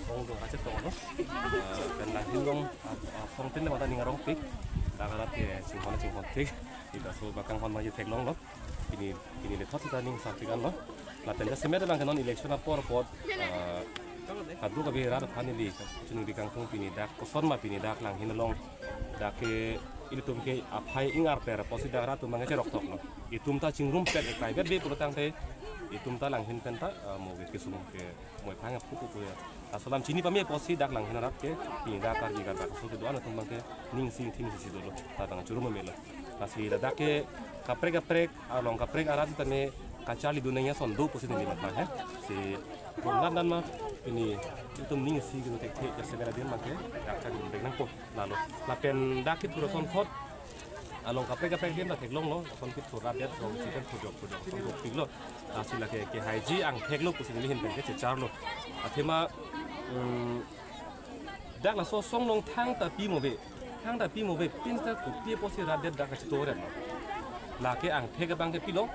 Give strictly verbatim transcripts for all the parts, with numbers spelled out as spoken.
Ongdung kachetonglo. Eh, pen langhin along, ah, ah, song tin le mata ning arongpik. Dak arat ke chinghon chinghonpik. Ita so bakang hon maji theklonglo. Pini, pini le thot sita ning sarpik anlo. Lapen jasemet abang ke non election apor apot, eh, kadokave rat aphan ili chunung di kangtung pini dak koson ma pini dak langhin along. Dak ke ilitum ke aphai ingarper apotsi dak rat atum abang ke cherokthoklo. Itum ta chingrumpet eklai bet be pulo tangte itum ta langhin pen ta, eh, mo ke kesung ke moi phang aphu aphu ya. Laso alam chini pame apotsi dak langhin arat ke pini dak Karbi Karbi so kedo-an atum abang ke ning sing thim sisi dolo. Ta abang churum melo. Lasi ladak ke kaprek kaprek along kaprek arat sitame kacharlidun nangji ason do pusi neli matha he. Si rumlam dan ma pini itum ning si gitu tek tek ya segala din make dak charlidun tek nangpo lalo. Lapen dak kithur ason thot along kaprek kaprek din dak theklonglo, ason kithur rat det rong si pen thurjok thurjok ason dopiklo. Lasi lake kehaiji angtheklo pusi neli ahin pen kechecharlo. Athema, mm, dak laso asong along thangta pi mo ave. Thangta pi mo ave, pinta kopi apotsi rat det dak kachito rem. Lake angthek abang ke pilo,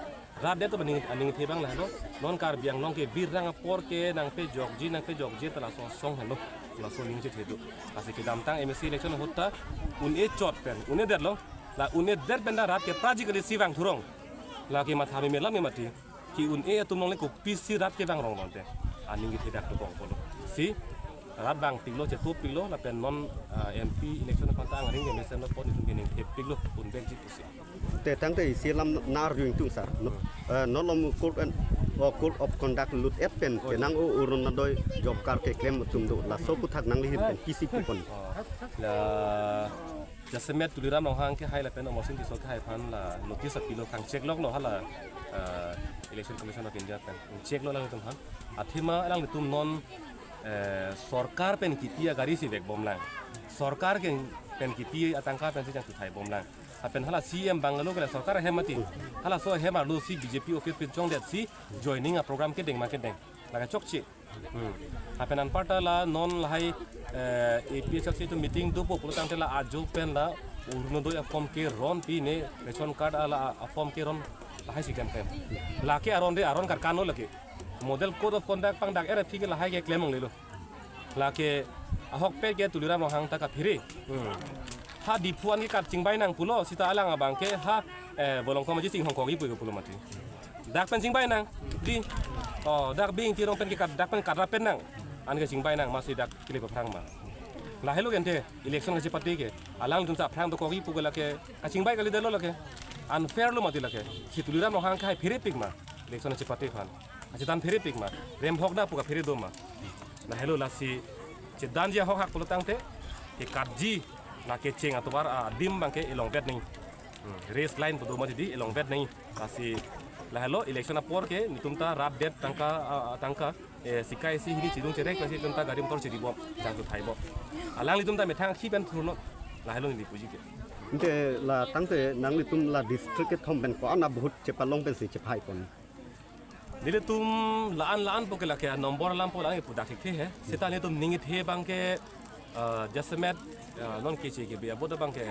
rat det to aning, aningthe abang lahelo. Non Karbi Anglong ke birrang apor ke nangpejokji, nangpejokji ta laso asong helo. Laso aning chethe do. Lasi kedamtang M A C election ahut ta un-e chot pen, un-e detlo. La un-e det pen ta rat ke practically si vang thurong. Lake matha meme lam mati. Ke-un-e atum along le kopisi rat kevang rong rong te. Aning kethe dak dobong pulo. Si rat vangpiklo, chetopiklo, lapen non, ah, M P election aphan ta angring ke mesen lo pon itum kening thepiklo, un-e vekji pusi. Te tangte isi alam nang-arju ingtung sar, no? Eh, non along code and, oh, code of conduct lut et pen, kenang o Orunodoi job card keklem atum do, laso aphuthak nangli ahin pen pisi pu pon. Oh, la jasemet Tuliram Ronghang kehai lapen Amarsing Tisso kehai aphan la notice apilo kangchek loklo hala, ah, Election Commission of India pen. Chek lo alanglitum aphan. Athema alanglitum non, eh, sorkar pen kipi agari si vekbomlang. Sorkar ke pen kipi atangka pensi chang chuthai bomlang. Lapen hala C M bungalow ke la sorkar ahem mati. Halaso ahem arlo si B J P office pen chongdetsi joining aprogram kedeng ma kedeng. Lake chokche. Hmm. Lapen anparta la non lahai, eh, A P H L C atum meeting dopo pulo tangte la ajo pen la Orunodoi aform keron pine ration card ala aform keron lahai si klem klem. Lake aron de aron karkan lo lake. Model code of conduct pangdak R F P ke lahai keklem longlelo. Lake ahokpet ke Tuliram Ronghang ta kaphere. Hmm. Ha Diphu an ke card chingbai nang pulo sita alang abang ke ha, eh, Bolongkom aji chinghong kogi pu ke pulo mati. Dak pen chingbai nang, di. Oh, dak bing tirong pen ke card, dak pen card ra pen nang. An ke chingbai nang, masi dak kile aphrang ma. Lahelo gente, election kachepate ke. Alangtum ta aphrang do kogi pu ke lake, kachingbai kali detlo lake. Unfair lo mati lake. Si Tuliram Ronghang kehai pherepik ma. Election kachepate aphan. Achitan pherepik ma. Remhok na pu kaphere do ma. Lahelo lasi chedanji ahok hak pulo tangte. Ke cardji, la kecheng atovar adim abang ke elongvet nangji. Hmm, race line pu do mati di elongvet nangji. Lasi lahelo election apor ke netum ta rat det tangka, ah, tangka, eh, sikai si hini chidung cherek lasi netum ta gari motor chiri bom, chang chuthai bom. Alanglitum ta methang khi pen thurno. Lahelo neli puji ke. Ante la tangte nanglitum la district kethom pen ko-an a vote chepalong pensi chephai pon. Nelitum la-an la-an pu ke lake number alam pu la-an pu dak thekthe he. Seta nelitum ning kethe abang ke, ah, jasemet, ah, non keche kebe a-vote abang ke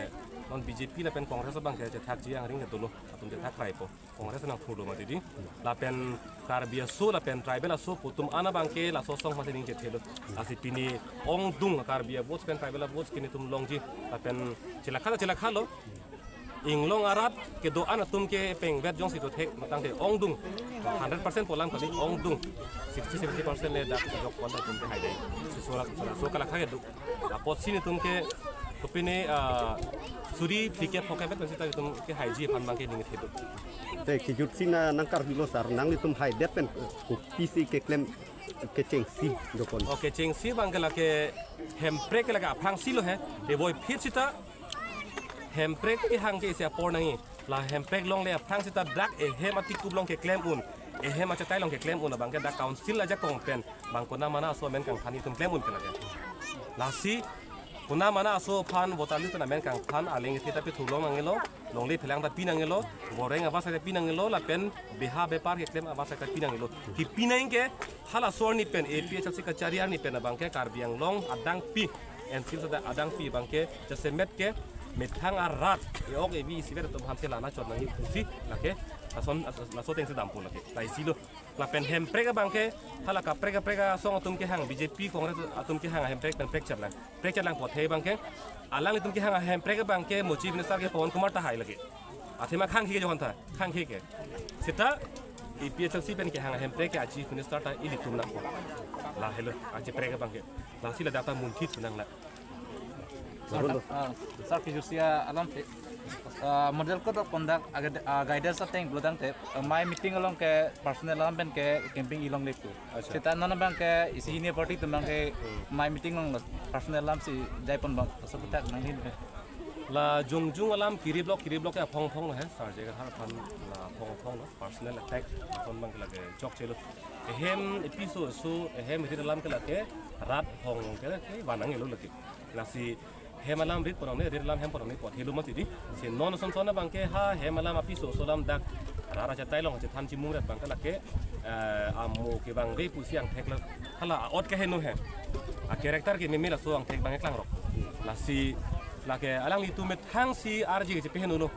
non B J P lapen Congress abang ke chethakji angring ke dolo atum chethak prai po. Congress nangthurlo mati di. Lapen Karbi aso lapen tribal aso pu atum an abang ke laso asong masi ning chethelo. Lasi pini ongdung Karbi a-vote pen tribal a-vote ke netum longji. Lapen chelakha chelakha lo. Inglong arat kedo-an atum ke pengvet jongsi do thek tangte ongdung. Hundred percent pu alam kali ongdung. Sixty seventy percent le dak jok pon atum ke haidai. Si so la, so kalakha kedo. Apotsi netum ke kopine, ah, suri phlikep phokep vet sita netum kehaiji aphan abang ke ning kethe do. Te kejutsi na nangkarjulo sar, nanglitum haidet pen kopisi keklem kechengsi do pon. Oh, kechengsi abang ke lake Hemprek ke lake aphrangsi lo he. Te voiphit sita Hemprek kehang ke isi apor nangji. La Hemprek along le aphrang sita dak ehem atikup along keklem un, ehem achetai along keklem un abang ke dak council ajakong pen bang konamana aso amen kangphan itum klem un ke lake. Lasi konamana aso aphan voter list pen amen kangphan aling theta pethurlong nanglo, longle phelang ta pi nanglo, boreng abasa ta pi nanglo, lapen beha bepar keklem abasa ta pi nanglo. Kipi nang ke halaso arni pen A P H L C kachari arni pen abang ke Karbi Anglong adangpi, N C L sada adangpi abang ke jasemet ke methang arat e-ok evi isivet atum aphan si lana chot nangji pusi lake Lason, laso ateng si dampo lake. Lahei si lo. Lapen Hemprek abang ke, hala kaprek kaprek asong atum kehang, B J P, Congress atum kehang Hemprek pen prekchot lang. Prekchot lang apot he abang ke, alanglitum kehang Hemprek abang ke, mo Chief Minister ke Pawan Kumar tahai lake. Athema khang ke johan tha, khang ke. Seta, A P H L C pen kehang Hemprek ke a Chief Minister ta ilitum nangpo. Lahelo, a Hemprek abang ke. Lasi ladak ta munthi thu nang la. Sir, ah, sir, kejutsi alam te, ah, Model Code of Conduct, ah, guidance ateng pulo tangte, ah, amei meeting along ke personal alam pen ke campaign ilongle pu. Acha. Seta non abang ke isi hini party atum abang ke amei meeting along personal alam si jaipon abang, so puthak nangli. La jongjung alam kiri block, kiri block ke aphong aphong lo he, sir je ke har aphan la aphong aphong lo, personal attack, aphong abang ke lake chokche lo. Ehem episo so, ehem rit alam ke lake, rat hong ke, ke vanang elo lake. Lasi hem alam rit ponong ne, rit alam hem ponong ne apot helo mati di. Si non son son abang ke ha hem alam apiso so alam dak rara chetai long chethan chimung rat abang ke lake, eh, amo ke abang ve pusi angthek lo. Hala ot ke heno he. A character ke meme laso angthek abang ke klangrok. Lasi lake alanglitum methang si arji ke chepe heno lo.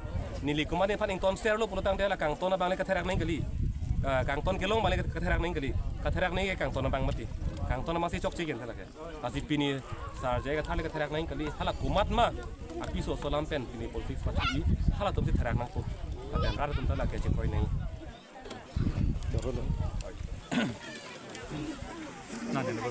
Neli komat aphan ington share lo pulo tangte la kangton abang le katherak nang kali. Eh, kangton kelong abang le katherak nang kali. Katherak nang ke kangton abang mati. Kangton abang si chokche ke lake. Lasi pini sir je ke thale katherak nang kali, hala komat ma apiso so alam pen pini politics pachini, halatum si therak nangpo. Lapen rat atum ta lake chekroi nang. Nah, dene.